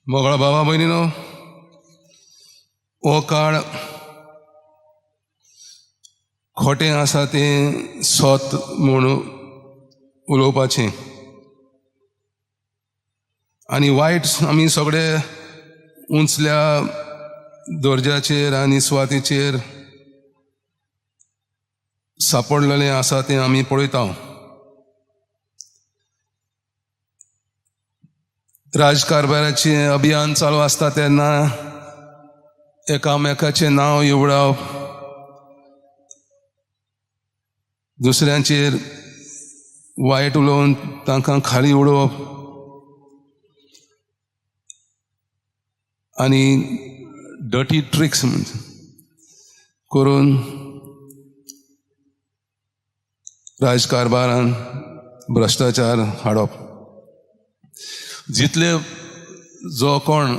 मोगळा बाबा भयणीनो, हो काळ खोटें आसा तें सत म्हूण उलोवपाचें आनी वायट आमी सगळे उंचल्या दर्जाचेर आनी सुवातेचेर सापडलेलें आसा तें आमी पळयता. राजकारभाराचें अभियान चालू आसता तेन्ना एकामेकाचें नांव येवडावप, दुसऱ्यांचेर वायट उलोवन तांकां खाली उडोवप आनी डर्टी ट्रिक्स करून राजकारभारान भ्रश्टाचार हाडप. जितले जो कोण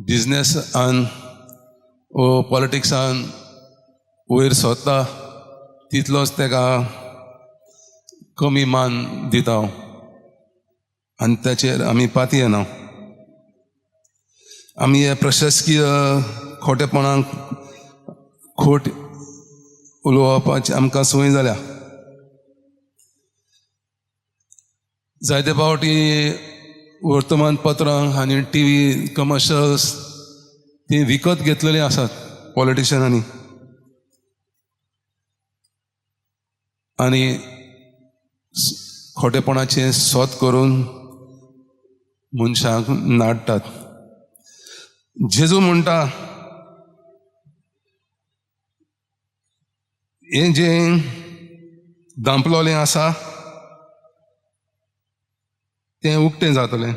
बिजनेसान वो पॉलिटिक्सान वयर सरता तितलोच ताका कमी मान दिता आनी ताचेर आमी पातयेना. आमी हे प्रशासकीय खोटेपणाक खोट उलोवपाची आमकां संवय जाल्या. जायते फावटी वर्तमानपत्रां आनी टी व्ही कमर्शल्स ती विकत घेतलेली आसात पॉलिटिशनांनी आनी खोटेपणाचें सत करून मनशांक नाडटात. जेजू म्हणटा हें जें दांपलोलें आसा तें उक्तें जातलें.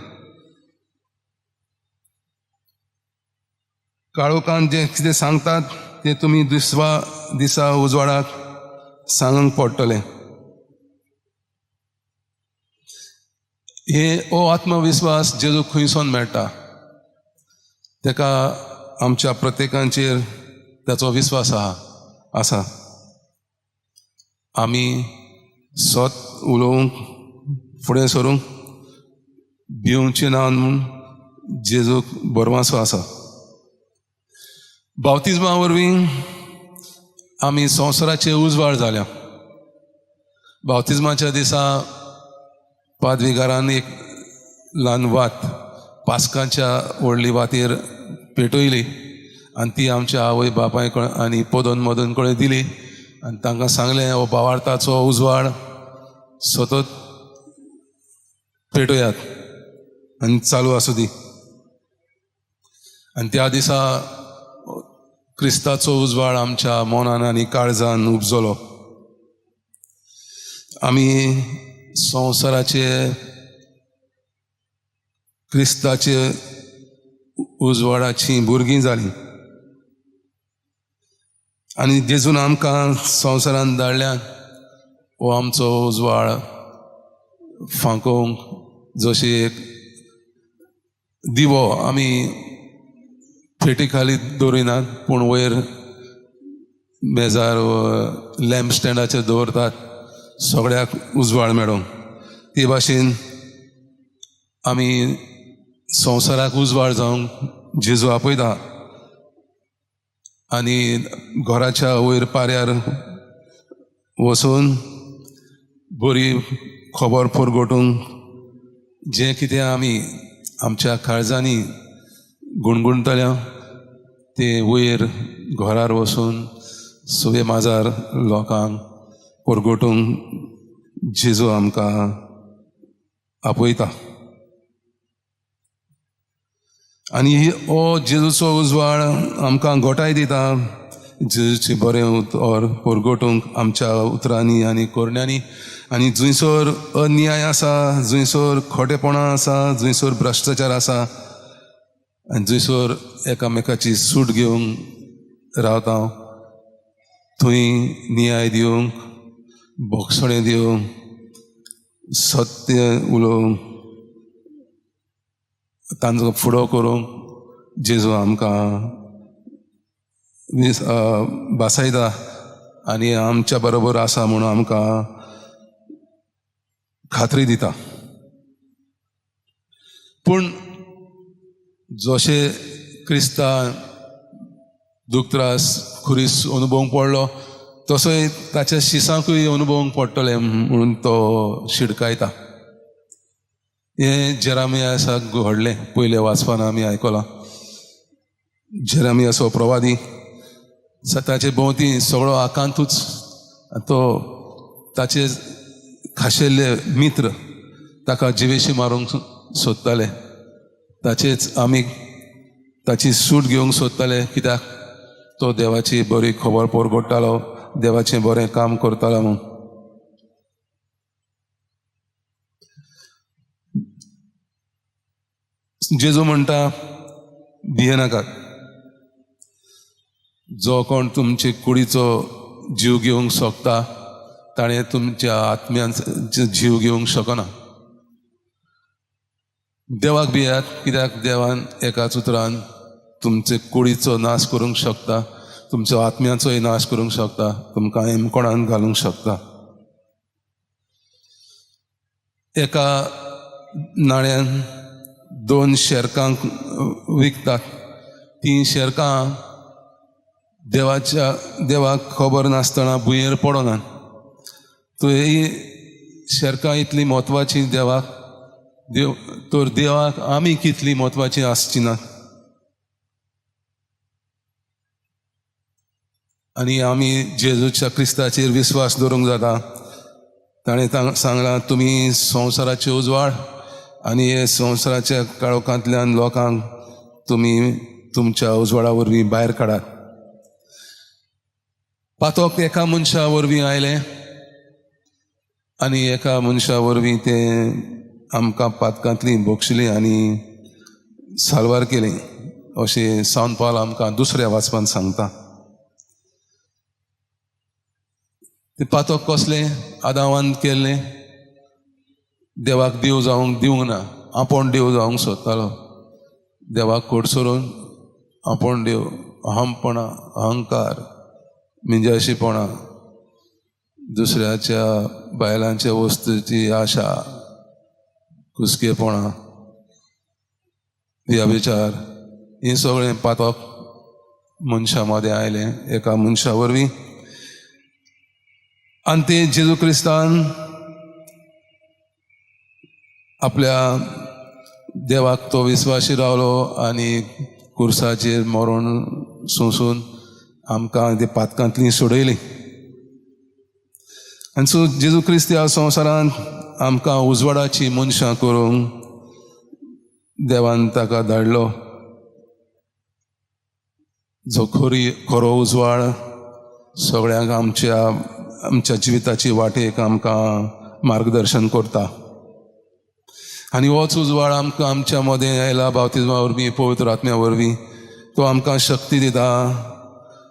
काळोखान जें कितें सांगतात तें तुमी दुसऱ्या दिसा उजवाडाक सांगूंक पडटलें. हे हो आत्मविस्वास जेजू खंयसून मेळटा? ताका आमच्या प्रत्येकांचेर ताचो विस्वास आसा. आमी सत उलोवंक फुडें सरूंक भिवचें ना म्हूण जेजूक बरवासो आसा. बाप्तिज्मा वरवीं आमी संवसाराचे उजवाड जाल्या. बाप्तिज्माच्या दिसा पादविगारान एक ल्हान वात पास्कांच्या व्हडली वातीर पेटयली आनी ती आमच्या आवय बापाय कडेन आनी पदन मदन कडेन दिली आनी तांकां सांगलें हो भावार्थाचो उजवाड सतत पेटयात आनी चालू आसूं दी. आनी त्या दिसा क्रिस्ताचो उजवाड आमच्या मनान आनी काळजान उपजलो. आमी संवसाराचे क्रिस्ताचे उजवाडाची भुरगीं जालीं आनी जेजून आमकां संवसारान धाडल्यान हो आमचो उजवाड फांकोवंक जशी एक दिवो आमी फेटी खाली दवरिनात पूण वयर मेजार लॅम्प स्टँडाचेर दवरतात सगळ्याक उजवाड मेळोंक. ते भाशेन आमी संवसाराक उजवाड जावंक जेजू आपयता आनी घराच्या वयर पाऱ्यार वचून बरी खबर पुरगोटूंक जें कितें आमी आमच्या काळजांनी गुणगुणतल्या ते वयर घरार वचून सुवे माजार लोकांक परगटूंक जेजू आमकां आपयता. आनी हो जेजूचो उजवाड आमकां गोठाय दिता. जेजूचें बरें उतर परगटूंक आमच्या उतरांनी आनी करण्यांनी. आनी जंयसर अन्याय आसा, जंयसर खोटेपणां आसा, जंयसर भ्रश्टाचार आसा आनी जंयसर एकामेकाची सूट घेवंक रावता थंय न्याय दिवंक, बोगसणें दिवंक, सत्य उलोवंक, तांचो फुडो करूंक जेजू आमकां भासायता आनी आमच्या बरोबर आसा म्हणून आमकां खात्री दिता. पूण जशें क्रिस्तान दुख त्रास खुरीस अनुभवूंक पडलो तसोय ताच्या शिसांकूय अनुभवूंक पडटलें म्हणून तो शिडकायता. हें जेरामियासाक घडलें, पयलें वाचपान आमी आयकलां. जेरामियास हो प्रवादी, ताचे भोंवती सगळो आकांतूच, तो ताचे खाशेल्ले मित्र ताका जिवेशी मारूंक सोदताले, ताचेच आमी ताची सूट घेवंक सोदताले, कित्याक तो देवाची बरी खबर परगट्टालो, देवाचें बरें काम करतालो म्हूण. जेजू म्हणटा भियेनाकात, जो कोण तुमचे कुडीचो जीव घेवंक शकता ताणें तुमच्या आत्म्यांचो जीव घेवंक शकना. देवाक भियात, कित्याक देवान एकाच उतरान तुमचे कुडीचो नाश करूंक शकता, तुमचो आत्म्याचोय नाश करूंक शकता, तुमकां एमकोणान घालूंक शकता. एका नाण्यान 2 शेरकांक विकतात, 3 शेरकां देवाक खबर नासतना भुंयेर पडना. तो ही शेरकां इतली म्हत्वाची देवाक, देव तर देवाक आमी कितली म्हत्वाची आसची ना. आनी आमी जेजूच्या क्रिस्ताचेर विस्वास दवरूंक जाता. ताणें सांगलां तुमी संवसाराचे उजवाड आनी हे संवसाराच्या काळोखांतल्यान लोकांक तुमी तुमच्या उजवाडा वरवीं भायर काडात. पातोक एका मनशा वरवीं आयलें आनी एका मनशा वरवीं तें आमकां पातकांतली बक्षिली आनी साल्वार केली अशें सांत पावल आमकां दुसऱ्या वाचपान सांगता. तें पातक कसलें आदावान केल्लें, देवाक देव जावंक दिवंक ना, आपूण देव जावंक सोदतालो, देवाक कोडसरून आपूण देव, अहमपणा, अहंकार, मिंजाशीपणा, दुसऱ्याच्या बायलांच्या वस्तूची आशा, कुसकेपणा, व्यभिचार, हें सगळें पातक मनशां मदें आयलें एका मनशा वरवीं. आनी तें जेजू क्रिस्तान आपल्या देवाक तो विस्वाशी रावलो आनी कुर्साचेर मरण सोंसून आमकां ते पातकांतली सोडयली. आनी सो जेजू क्रिस्त ह्या संवसारांत आमकां उजवाडाची मनशां करूंक देवान ताका धाडलो, जो खरो उजवाड सगळ्यांक आमच्या आमच्या जिविताची वाटेक आमकां मार्गदर्शन करता. आनी होच उजवाड आमकां आमच्या मदें आयला बाप्तिज्मा वरवीं, पवित्र आत्म्या वरवीं. तो आमकां शक्ती दिता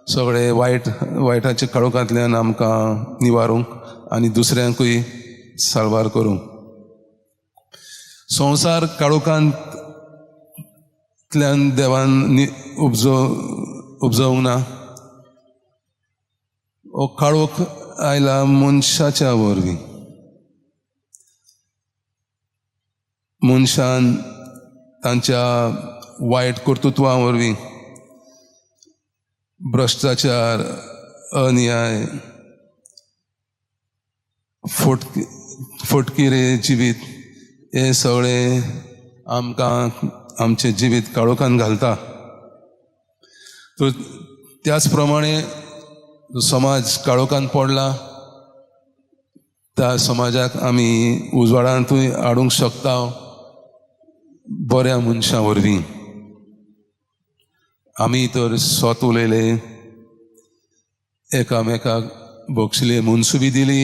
सगळे वायटाच्या काळोखांतल्यान आमकां निवारूंक आनी दुसऱ्यांकूय साल्वार करूंक. संवसार काळोखांतल्यान देवान उपजोवंक ना, हो काळोख आयला मनशाच्या वरवीं. मनशान तांच्या वायट कर्तृत्वां वरवीं, भ्रश्टाचार, अन्याय, फटकिरे जिवीत, हें सगळें आमकां आमचें जिवीत काळोखान घालता. तर त्याच प्रमाणे समाज काळोखान पडला त्या समाजाक आमी उजवाडांतूय हाडूंक शकता बऱ्या मनशां वरवीं. आमी तर सत उलयले, एकामेकाक बक्षिले, मनसुबी दिली,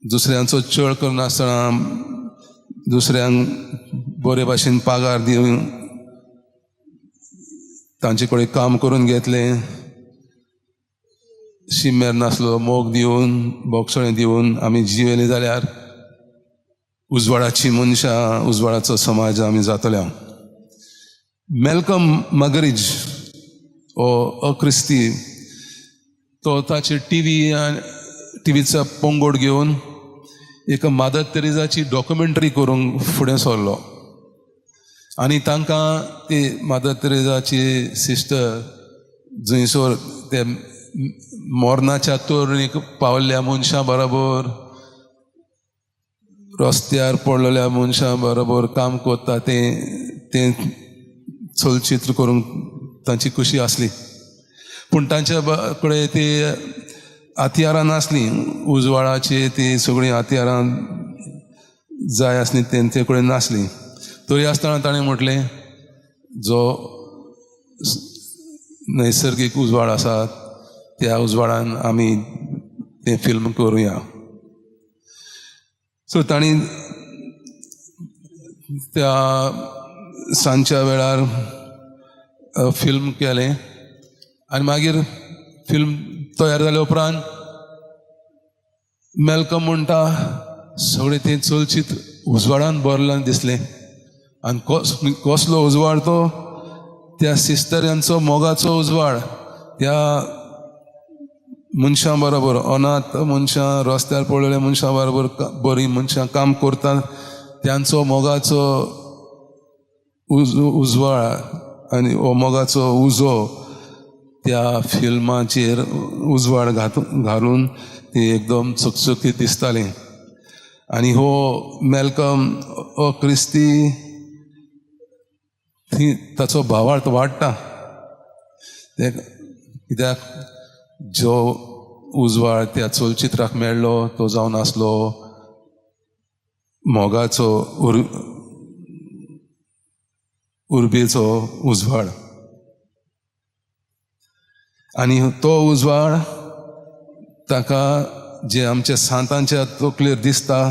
दुसऱ्यांचो छळ करनासतना दुसऱ्यांक बरे भाशेन पागार दिवन तांचे कडेन काम करून घेतलें, शिमेर नासलो मोग दिवन, बोगसणें दिवन आमी जिवेले जाल्यार उजवाडाची मनशां, उजवाडाचो समाज आमी जातले. मेलकम मगरीज हो अक्रिस्ती, तो ताचे टीव्ही टीव्हीचो पंगोड घेवन एक मादर तेरेजाची डॉक्युमेंटरी करूंक फुडें सरलो. आनी तांकां ती मादर तेरेजाची सिस्टर जंयसर ते मोरनाच्या तोरणीक पावल्ल्या मनशां बरोबर, रस्त्यार पडलेल्या मनशां बरोबर काम करता तें तें चलचित्र करूंक तांची खुशी आसली. पूण तांच्या कडेन ती हत्यारां नासलीं, उजवाडाची ती सगळीं हत्यारां जाय आसलीं तेंचे कडेन नासलीं. तरी आसतना ताणें म्हटलें जो नैसर्गीक उजवाड आसा त्या उजवाडान आमी तें फिल्म करुया. सो तांणी त्या सांजच्या वेळार फिल्म केलें आनी मागीर फिल्म तयार जाल्या उपरांत मेलकम म्हणटा सगळें तें चलचित्र उजवाडान भरलां दिसलें. आनी कसलो उजवाड तो, त्या सिस्टरांचो मोगाचो उजवाड, त्या मनशां बरोबर, अनाथ मनशां, रस्त्यार पडलेल्या मनशां बरोबर बरीं मनशां काम करतात त्यांचो मोगाचो उजवाड आनी हो मोगाचो उजो त्या फिल्माचेर उजवाड घालून ती एकदम चकचकीत दिसताली. आनी हो मेलकम हो क्रिस्ती थंय ताचो भावार्थ वाडटा, कित्याक जो उजवाड त्या चलचित्राक मेळ्ळो तो जावन आसलो मोगाचो उर्बेचो उजवाड. आनी तो उजवाड ताका जे आमच्या सांतांच्या तकलेर दिसता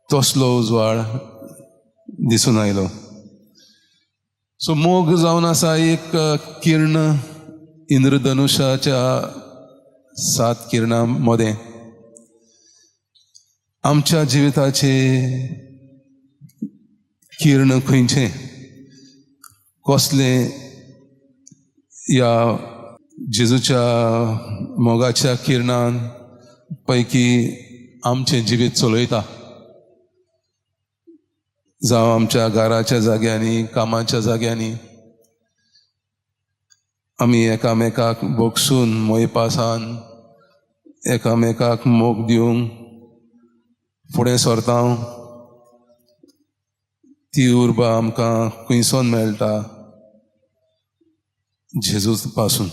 तसलो उजवाड दिसून आयलो. सो मोग जावन आसा एक किर्ण इंद्रधनुशाच्या 7 किरणां मदें आमच्या जिविताचे किर्ण खंयचें, कसलें ह्या जेजूच्या मोगाच्या किरणान पैकी आमचें जिवीत चलयता, जावं आमच्या घराच्या जाग्यांनी, कामाच्या जाग्यांनी आमी एकामेकाक भोगसून मोयपासान एकामेकाक मोग दिवंक फुडें सरता. ती उर्बा आमकां खंयसून मेळटा? जेजू पासून.